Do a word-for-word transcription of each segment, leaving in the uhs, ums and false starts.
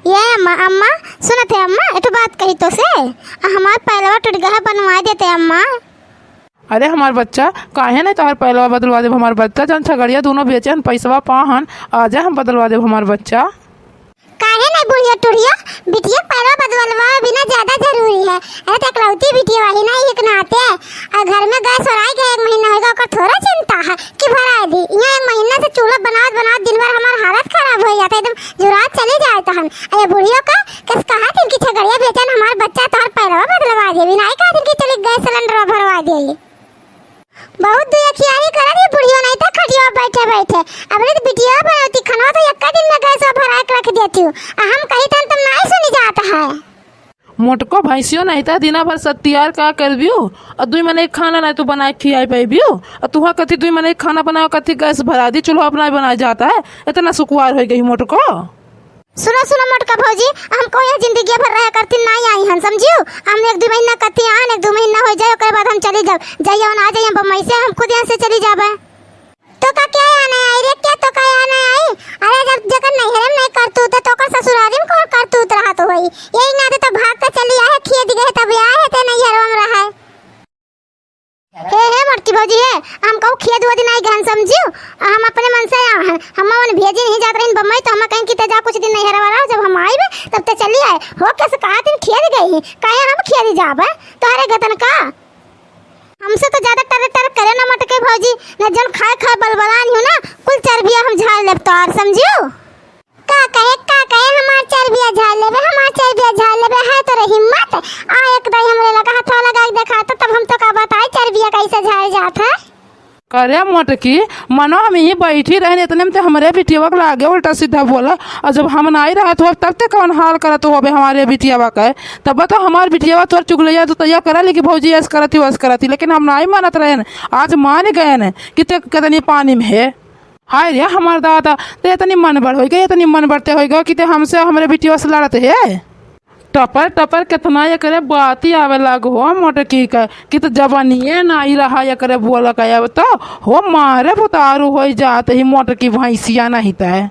ये अम्मा, अम्मा, सुनत है अम्मा, एक ठो बात कही तोसे, आ हमार पैलवा टूट गया है, बनवाइ देते अम्मा। अरे हमार बच्चा, काहे नहीं तोहार पैलवा बदलवा देब हमार बच्चा, जौन छगड़िया दूनो बेचे हन, पैसवा पा हन, आजा हम बदलवा देब हमार बच्चा। काहे नहीं बुढ़िया टुढ़िया, बिटिया पैलवा बदलवा बिना ज्यादा जरूरी है। अरे तो एकलौती बिटिया वही ना, एक नाते, और घर में गैस भराई गए, एक महीना होगा, ओकर थोड़ा चिंता है कि भराई दी। यहाँ एक महीना से चूल्हा बनावत बनावत दिन भर हमार हालत खराब हो जाता है, एकदम जुरात चली जाए तहन। अरे बुढ़ियो का कस कहा दिन की छगड़िया बेचन हमार बच्चा तोहर पैरवा बदलवा दे, बिना कहा दिन की चली गैस सिलेंडर भरवा दे। बहुत दुखियारी करत ये बुढ़ियो नहीं तो खटिया बैठे बैठे। अब रे बिटिया बनौती खनवा तो एक्का दिन में गैस भरा के रख देती हूँ। आ हम कही तन तुम नहीं सुनी जाता है। मोटको भैंसियो नहीं था, दिना भर सत्तियार का करबियो, और दुई मने खाना नहीं तो बनाए खियाए पाइबियो, और तुहा कथी दुई मने खाना बनाओ, कथी गैस भरा दी, चूल्हा अपना ही बनाए जाता है, इतना सुकुवार हो गई मोटको। सुनो, सुनो मोटका भौजी, हम कहूँ यहाँ जिंदगिया भर रहा करती नहीं आई हन, समझियो? हम एक दो महीना करती आन, एक दो महीना हो जाए, ओकरे बाद हम चली जाब, जाइए आ जाइए बम्बई से, हम खुद यहाँ से चली जाबे। तो का क्या आने आई रे, क्या तो का आने आई? अरे जब जकर नैहरे में नहीं करतूत है, तो ओकर ससुरारी में कौन करतूत रहत होई? यही नाते तो भाग के चली आए, खेत गए तब आए, ते नैहरवा में रहे। हे, हे मोटकी भौजी हे, हम कहूँ खेत वेत नहीं गहन समझियो, हम अपने मन से आए हैं। हम मन भेजी नहीं जात रही बम्बई, तो हम कहीं कि ते जा कुछ दिन नैहरवा रह, जब हम आइबे तब ते चली आए। हो कैसे कहा दिन खेत गई ही, काहे हम खेत जाबे तोहरे गतन का? हमसे तो ज्यादा टर टर करे ना मोटके भौजी, न जन खाए खाए बलबलान हो ना, कुल चर्बिया हम झाड़ लेब तोहार, समझियो? का कहे, का कहे, हमार चर्बिया झाड़ लेबे, हमार चर्बिया झाड़ लेबे, है तोरे हिम्मत? आ एक दाई हमरे लगा हथवा लगा के देखा तो, तब हम तो का बताई चर्बिया कैसे झाड़ जात है। करे मोटकी, मनो हम यहीं बैठी रहन, इतने में ते हमरे बिटिया के लागे उल्टा सीधा बोला, और जब हम नहीं रहत हो तब ते कौन हाल करत होबे हमारे बिटिया के? तब तो हमार बिटिया तोर चुगलैया तो तैया करा ली कि भौजी ऐस करती वैस करती, लेकिन हम नहीं मानत रहन, आज मान गए न कि ते कितनी पानी में है। हाय रे हमार दादा, ते इतनी मन बढ़ होई गई, इतनी मन बढ़ते होई गई कि ते हमसे हमरे बिटिया से लड़त है। टपर टपर कितना एकरे बाती आवे लाग हो मोटकी का, कि तो जवानिये नाई रहा एकरे बोल का। अब तो हो मारे बुतारू होई जात ही मोटकी भैंसिया नहीं तय।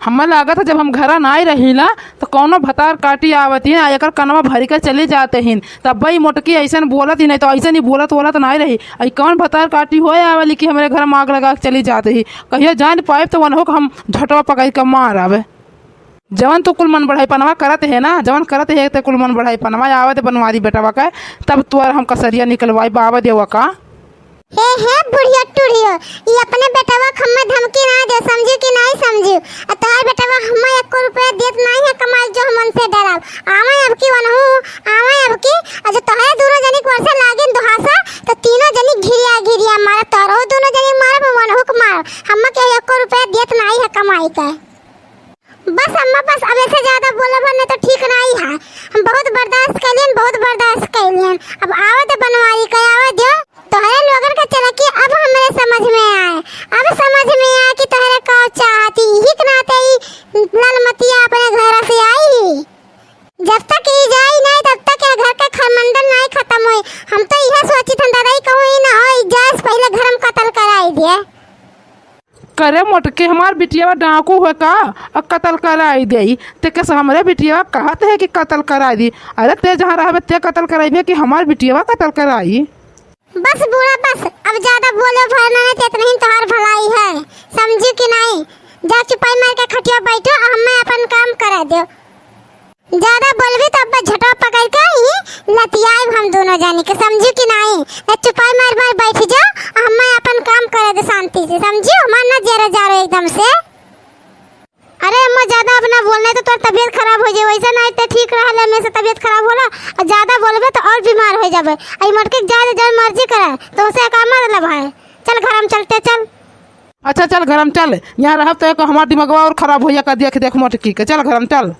हमें लागत है जब हम घरा नाई रहीला तो कौनो भतार काटी आवत ही ना, एकर कनवा भरी के चली जाते ही। तब भाई मोटकी ऐसन बोलत ही, नहीं तो ऐसन ही बोलत वोलत नाई रही। आई कौन भतार काटी होए आवेली कि हमरे घर में आग लगा के चली जाते ही? कहियो जान पाइब तो वनहो के हम झटवा पकड़ के मार आवे। जवन तू कुल मन बढ़ाई पनवा करत है ना, जवन करत है ते कुल मन बढ़ाई पनवा, आवे दे बनवारी बेटवा के, तब तोर हम कसरिया निकलवाई, आवे दे वका। हे, हे, बुढ़िया टुढ़ियो, ई अपने बेटवा के हम्मे धमकी ना दे, समझू कि नहीं समझू? आ तोहार बेटवा हम्मे एको रुपया देत नहीं है कमाई जो हम उनसे डराब। आवे अब की वनहू, आवे अब की, आ जो तोहरे दोनों जनी के वर्षा लागिन दुहासा, तो तीनों जनी घिरिया घिरिया मारा, तोहरो दोनों जनी मारा, वनहू के मारा। हम्मे के एको रुपया देत नहीं है कमाई के। बस अम्मा, बस, अब ऐसे ज्यादा बोलब नहीं तो ठीक नहीं है। हम बहुत बर्दाश्त कैलियन, बहुत बर्दाश्त कैलियन। अब आवे दे बनवारी के, आवे दो। तोहरे लोगन के चला कि अब हमरे समझ में आए, अब समझ में आए कि तोहरे का चाहती, यही के नाते ही ललमतिया अपने घर से आई। जब तक ई जाई नहीं, तब तक ये घर के खरमंडल नहीं खत्म होई। हम तो यह सोचित हन दादा, ई कहूँ ई ना हो, ई जाए से पहले घर में कत्ल कराई दिए। करे मोटकी, हमार बिटियावा डाकू है का? आ कत्ल कराई देई। ते कस हमरे बिटियावा कहत है कि कत्ल कराई दी। अरे ते जहाँ रहबे ते कत्ल कराइबे कि हमार बिटियावा कत्ल कराई? बस बूढ़ा बस, अब ज्यादा बोलो भर ना, ते इतने ही तोहार भलाई है, समझू कि नहीं? जा चुपाई मार के खटिया बैठो, आ हमें अपन काम करे दो। ज्यादा बोलबी तो अब झटवा पकड़ के ही लतियाइब हम दोनों जानी के, समझू कि नहीं? ना चुपाई मार मार बैठ जा, हमें अपन काम करे दे शांति से, समझू? हमार ना जरा जा रहे एकदम से। अरे अम्मा, ज्यादा अब ना बोलना है तो तोर तबीयत खराब हो जाए, वैसे नहीं तो ठीक रहा ले, में से तबीयत खराब होला, और ज्यादा बोलबे तो और बीमार हो जाबे। आई मोटकी के ज्यादा जब मर्जी करे तो उसे का मतलब है? चल घर हम चलते, चल। अच्छा चल घर हम चल, यहाँ रहब तो एक हमार दिमागवा और खराब होइया का देख देख मोटकी के। चल घर हम चल।